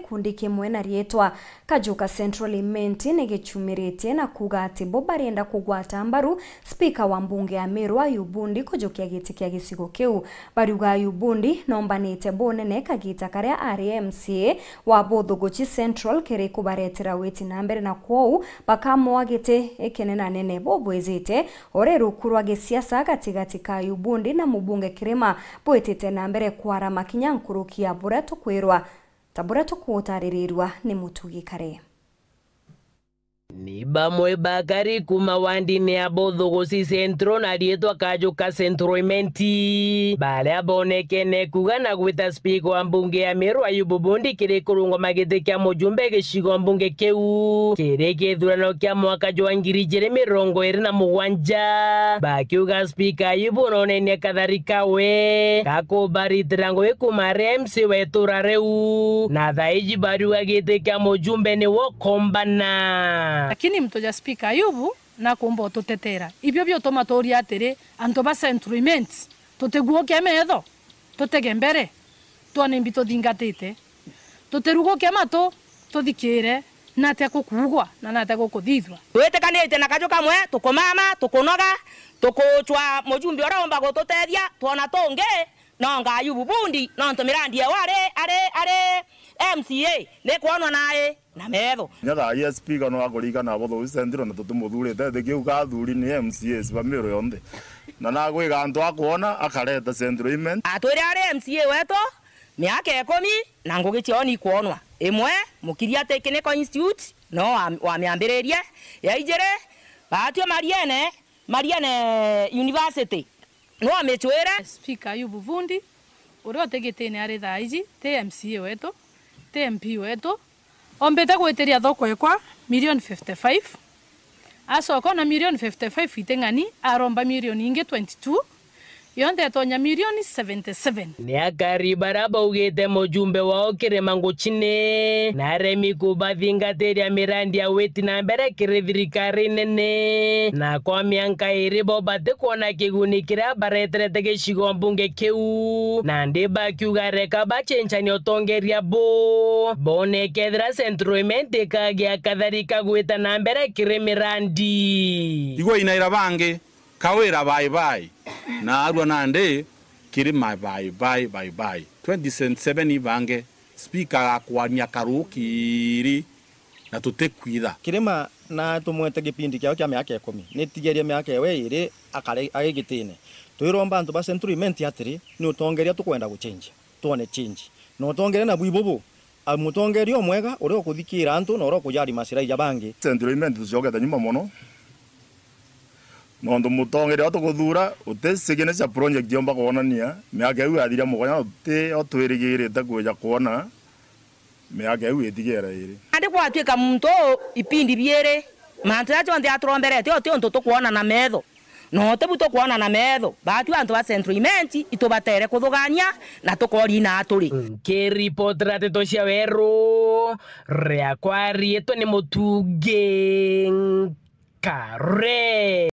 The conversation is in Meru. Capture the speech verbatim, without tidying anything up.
Bundi kimwe na riitwa Kajuka Central Imenti ni gichumiritie na kuuga ati bo barienda kugwata mbaru spika wa mbunge ya Meru Ayubu Bundi kujukia giti kia gicigo kiu. Bariuga Ayubu Bundi nombanite bunene kagita karia ari M C A wa Buthuguchi Central kiri kubaretera witi na mbere, na kwou bakamoa giti kinenanene. Bubwijite uria ruku rwa gisiasa gatigati ka Ayubu Bundi na mubunge Kirima bwitite na mbere kwarama kinya nkuruki ya buria tukwirwa ta buria tukutaririrua ni Mutugi Kare. Ni bamwe bakari kuma wandini ya Buthuguchi Central na riitwa Kajuka Central Imenti, baria bonekene kuuga na gwita spika wa mbunge ya Meru Ayubu Bundi kiri kurungama giti kia mujumbe gicigo mbunge kiu kiri githurano kia mwaka jwa ngiri ijiri mirongo iri na mugwanja, bakiuga spika Ayubu nonenie kathari kawe ga kubaritira ngugi kuma ari M C A wa itura riu, na thaiji bariuga giti kia mujumbe ni wokombana. Lakini mtu ja spika Ayubu nakumba ututetera. Ibio biutuma tuuria atiri, antu ba Central Imenti, tutiguuke metho, tutege mbere, twone imbi tuthingatite. Tutiruguke matu, tuthikire, natia gukuugwa, na natia gukuthithua. Twitikanite na kaju kamwe, tukumama, tukunoga, tukuchwa mujumbe uria umba gututethia, twona tungi, nonga Ayubu Bundi, nontu mirandi ewe ari, ari, ari M C A, ni kwonwa nai na metho. Kinya thaa ii spika no akurikana Buthuguchi Central na tutimuthurite, eti kiu kathuri ni M C As ba Meru yonthe. Na nagwiga antu akwona, akareta Central Imenti. Atwire ari M C A wetu, miaka ikumi, na ngugi ciao ni ikwonwa. Imwe, Mukiria Technical Institute, no wa-, wamiambiririe. Ya ijiri, Batio Mariene, Mariene University, no wamicwire. Spika Ayubu Bundi, uria uti gitine ari thaa iji, ti M C A wetu, ti M P wetu, ombite gwitiria thoko ekwa milioni fifty five, acoka ona milioni fifty five iting'ani, aromba milioni ingi twenty two, yonthe itonya milioni seventy seven. Ni akari baria baugite mujumbe wao Kirima Nguchine na aremi kubathingatiria mirandi ya witi na mbere kiri thirikari nene, na kwa mianka iri bo batikwona kiguni kiria bareterete gicigo mbunge kiu, nandi bakiuga reka bacenjanie utongeria bu, bone kethira Central Imenti ikagia kathari ka gwita na mbere kiri mirandi. Igwe inaira bangi, Kawira bye bye, na arua nandi Kirima bye bye, bye bye. Twenty twenty-seven ibange, spika agakwania karukiri na tutikwitha. Kirima na tumwete gipindi kiao kia miaka ikumi, nitigerie miaka ewe iri akare-, ari gitine. Twiromba antu ba Central Imenti atiri, ni utongeria tukwenda gucenjia, twone change. Na utongeria nabu ibubu, a, mutongeria umwega uria ukuthikira antu na uria ukujali masirai ja bangi. Central Imenti tucokete nyuma mono. Nontu mutongeria uria tukuthura uti signature project yomba kwonania miaka iu yathiria mugwanja, na tuti o twirigirite kwija kwona miaka iu itigera iri. Nandi gwatuika muntu uu ipindi biiri, mantu jaria jonthe aturomberete, uti untu tukwona na metho. No tibu tukwona na metho. Batwi antu ba Central Imenti itubatere kuthugania na tukoria na aturi. Nkiripotera nteto cia weru, riakwa riitwa ni Mutugi Kare.